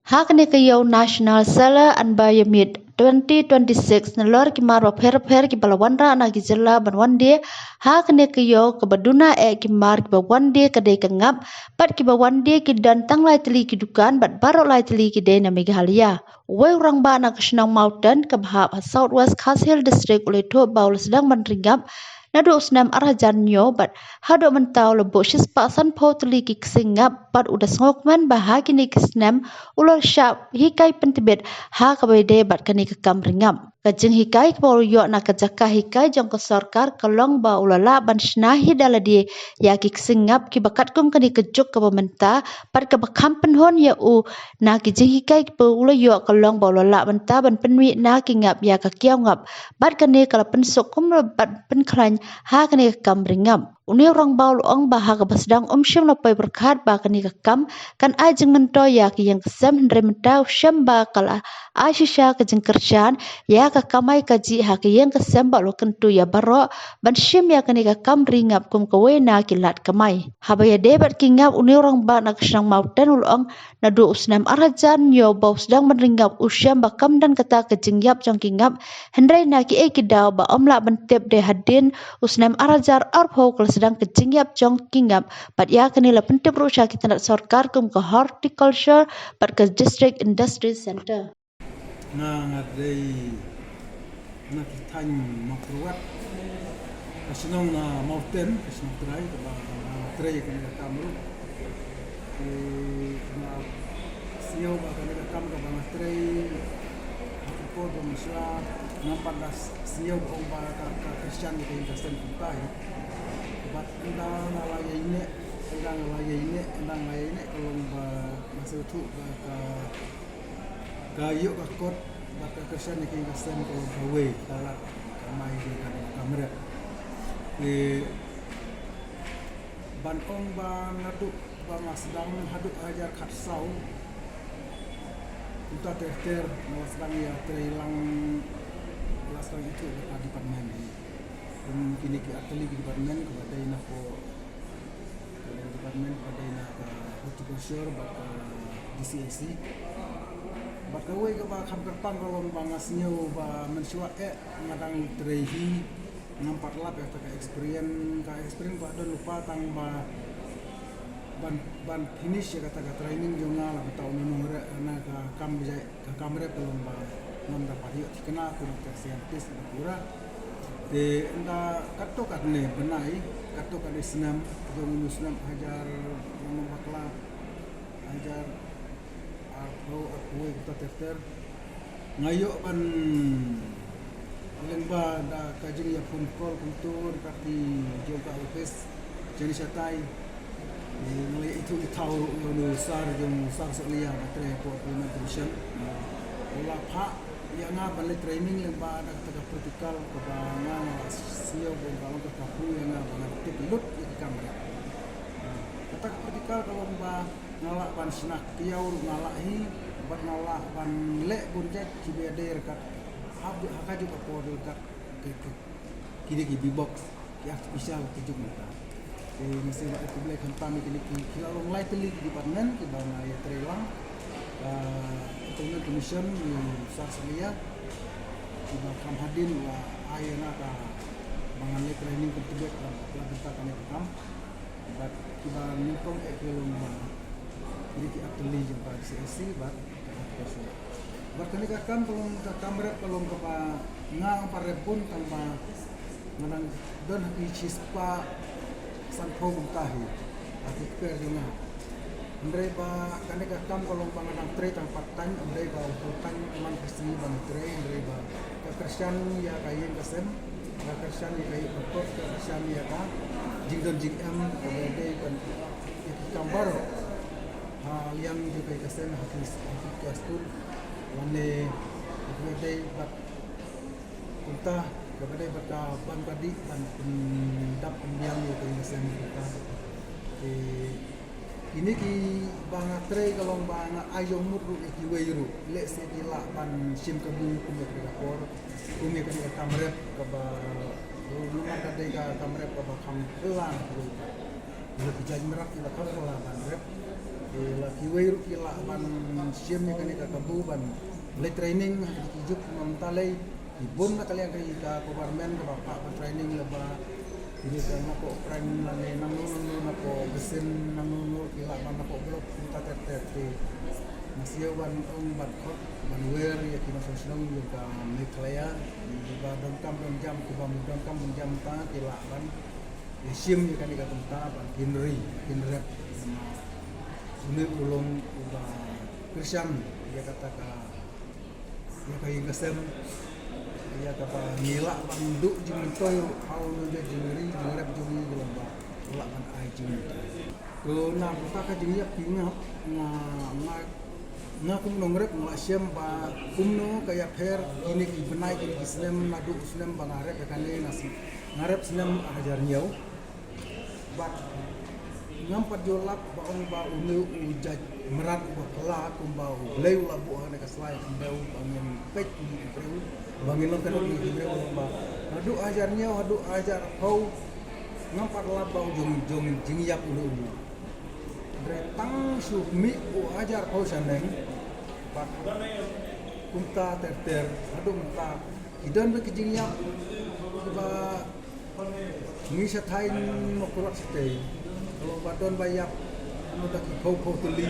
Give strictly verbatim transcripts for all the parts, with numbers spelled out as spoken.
Ha kane ka ïew National Solar Environment twenty twenty-six, nalor ki mar bapher bapher kiba la wanrah na ki jylla ban wan die ha kane ka ïew, kaba duna eh ki mar kiba wan die ka dei ka ngap, bad kiba wan die ki don tang lai tylli ki dukan, bad baroh lai tylli ki dei na Meghalaya. Uwei u rangbah na ka shnong Mawten kaba hap ha South West Khasi Hills District u la ïathuh ba u la sdang ban ri ngap naduh u snem ar hajar hynñiew bad haduh mynta u la buh shispah sanphew tylli ki ksing ngap, bad u da sngewkmen ba ha kine ki snem u la shah hikai pyntbit ha kaba ïadei bad kane ka kam ri ngap. Ka jinghikai kaba u la ïoh na ka jaka hikai jong ka sorkar ka long ba u la lah ban shna hi da lade ïa ki ksing ngap kiba katkum kane ka juk kaba mynta, bad kaba kham pynhun ïa u na ki jinghikai kiba u la ïoh ka long ba u la lah mynta ban pynmih na ki ngap ïa ka kiaw ngap, bad kane ka la pynsuk kumno ban pynkhlaiñ ha kane ka kam ri ngap. Une u rangbah u la ong ba ha kaba sdang um shym la poi pyrkhat ba kane ka kam kan ai jingmyntoi ïa ka ïing ka sem, hynrei mynta u shem ba ka la ai shisha ka jingkyrshan ïa ka kamai kajih ha ka ïing ka sem, bad u la kyntu ïa baroh ban shim ïa kane ka kam ri ngap kum kawei na ki lad kamai. Haba ïadei bad ki ngap, une u rangbah na ka shnong Mawten u la ong naduh u snem ar hajar hynñiew ba u sdang ban ri ngap u shem ba kam don kata ka jingïap jong ki ngap, hynrei na kiei ki daw ba um lah ban tip, dei hadien u snem ar hajar arphew ka la sdang ka jingïap jong ki ngap, bad ïa kane la pyntip ruh sha ki tnat sorkar kum ka Horticulture bad ka District Industry Centre. Nga, nga dei na ki thaiñ Mawkyrwat, ka shnong na Mawten, ka shnong trai, kaba nga trei kane ka kam ruh. Te nga sngew ba kane ka kam kaba nga trei ha ka por ba mynshuwa ngam pat da sngew ba ong ba ka, ka kyrshan ïa ka ïing ka sem kumta hi. Bad ynda nga la ïaineh, ynda nga la ïaineh, ynda nga la ïaineh ka long ba nga sngewthuh ba ka Ka ïoh ka kot bad ka kyrshan ïa ka ïing ka sem ka long kawei, ka lad kamai ka, ka kamrep. Te ban ong ba naduh ba nga sdang haduh hajar khatsaw, kumta ter ter nga la sdang ïatrei lang, la sdang ithuh bad ka department. Kum kine ki artylli ki department kaba dei na ka Ka department ba dei na ka horticulture bad ka D C A C. Bad kawei kaba kham kyrpang ka long ba nga sngew ba mynshuwa eh nga dang trei hi, ngam pat lap ïa ka experience, ka experience ba don lypa tang ba ban, ban finish ïa kata ka training jong nga, la kata u nongrim na ka kam jai. Ka kamrep ka long ba ngam da pat ïoh thikna kum ka scientist ba pura. Te ynda katto katne bnai, katto katne snem, jong u snem hajar, nga nym bakla, hajar arphew arphew wei kumta ter ter, nga ïoh ban lyngba da ka jingïa phone call kumto da ka kti jong ka office jong i shatai. Nga la ïa ithuh ithaw ruh ïa u sar jong u sar Sohliya ba trei hapoh Employment Commission. U la phah ïa nga ban leit training lyngba da kata ka practical kaba nga, nga la sngew ba ka long ka kabu ïa nga ba ngan tip lut ïa ki kamrep. Kata ka practical ka long ba nga lah ban shna kiaw ruh nga lah hi, bad nga lah ban leh bun jait kiba ïadei ryngkat ha, ha kajuh ka por ryngkat ki, ki, kine ki bee box, ki artificial, ki jong mynta. Te nga sngewbha ai khublei khamtam ïa kine ki, ki la long lai tylli ki department kiba nga ïatrei lang. Ah, Employment Commission, u Sar Sohliya, kiba kham hadien u la ai ïa nga ka ba ngan leit training kumta bad la, la bynta kane ka kam. Bad kiba nyngkong eh ki long ba kine ki artylli jong ka D C A C bad ka Agriculture. Bad kane ka kam ka long ka kam rep ka long kaba nga ngam pat rep bun tang ba nga dang don ha ki shispah sanphew kumta hi ha ki kper jong nga. Hynrei ba kane ka kam ka long ba nga dang trei tang part time, hynrei ba full time man ka sngi ba nga trei, hynrei ba ka kyrshan ïa ka ïing ka sem, ka kyrshan ïa ka ïing ka kot, ka kyrshan ïa ka jingdon jingem kaba dei ban ïa ki kam baroh ha liang jong ka ïing ka sem, ha ki, ha ki, ka skul lane kaba dei bad kumta, kaba dei bad ka bam ka dih ban pyndap pynbiang ïa ka ïing ka sem kumta. Te kine kiba nga trei ka long ba nga ai jingmut ruh ïa kiwei ruh, lehse ki lah ban shim kabu kum ïa kane ka por, kum ïa kane ka kam rep kaba, namar ka dei ka kam rep kaba kham kylla na kiwei pat. Ïa ki jait mrad kiba kham kylla ban rep. Ki la kiwei ruh ki lah ban shim ïa kane ka kabu ban leit training ha ki juk ki mynta lei. Ki bun na ka liang ka government kaba phah ban training laba kine ka napoh prank lane nangno nangno napoh vaccine nangno nangno ki lah ban napoh block kumta ter ter te. Nga siew ban ong ban khot ban wer ïa ki nongshong shnong ïa ka Meghalaya kiba donkam donjam kiba donkam donjam ta ki lah ban ïa shim ïa kane ka bynta ban pynri pynrep. Une u long uba kyrshan ïa kata ka ïa ka ïing ka sem ïa kaba ngi lah ban duh jingmyntoi ruh ha u nongjot jingri jingrep jong ngi ka long ba u lah ban ai jingmyntoi. To na kata ka jingïap ki ngap nga nga nga kum nongrep nga lah shem ba kumno ka ïapher kine ki bnai kine ki snem naduh u snem ba nga rep ïa kane nga si nga rep snem ar hajar hynñiew. Bad ngam pat ju lap ba ong ba une u jait mrad uba phylla kumba U Blei u la buh ha kane ka sla ïa khyndew ba ngin peit ïa ki briew ba ngin long kynnoh ïa ki briew ba haduh hajar hynñiew haduh hajar arphew ngam pat lap ba u jong jong jingïap une u. Hynrei tang shu mih u hajar arphew shaneng bad kumta ter ter haduh mynta ki don bad ki jingïap kiba ngi sha thaiñ Mawkyrwat shatei. Ka long ba don ba ïap, ka long da ki phew phew tylli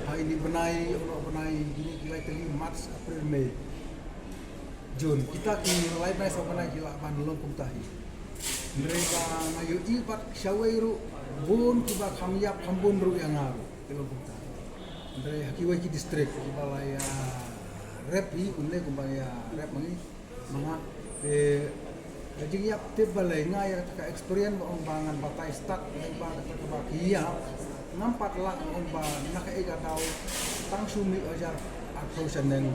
ha ine i bnai, ine i bnai, kine ki lai tylli, March, April, May, June. Kita ki lai bnai saw bnai ki lah ban long kumta hi. Hynrei ba nga ïohi bad shawei ruh bun kiba kham ïap kham bun ruh ïa nga ruh ki long kumta. Hynrei ha kiwei ki district kiba la ïa rep hi kumne kumba ïa rep ma ngi. Manga te ka jingïap tip balei nga ïa kata ka experience ba ong ba ngan batai start leng ba kata kaba ki ïap ngam pat lah ong ba na kaei ka daw tang shu mih hajar arphew shaneng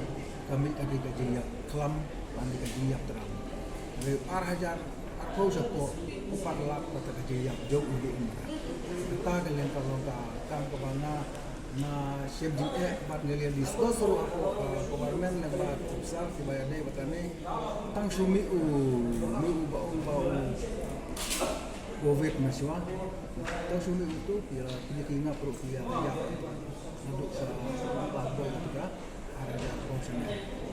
ka mih ka dei ka jingïap klam ban dei ka jingïap tram. Hynrei ar hajar arphew shapoh u pat lap kata ka jingïap jong u dei u mrad. Kata ka liang ka long ka kam kaba nga nga shem jingeh bad nga liang discuss ruh hapoh ka government leng bad officer kiba ïadei bad kane. Tang shu mih u mih u ba ong ba u covid mynshuwa. Tang shu mih u tu ki la ki ki ngap ruh ki la ïap. Naduh ka la boi tu ka ar hajar arphew shaneng.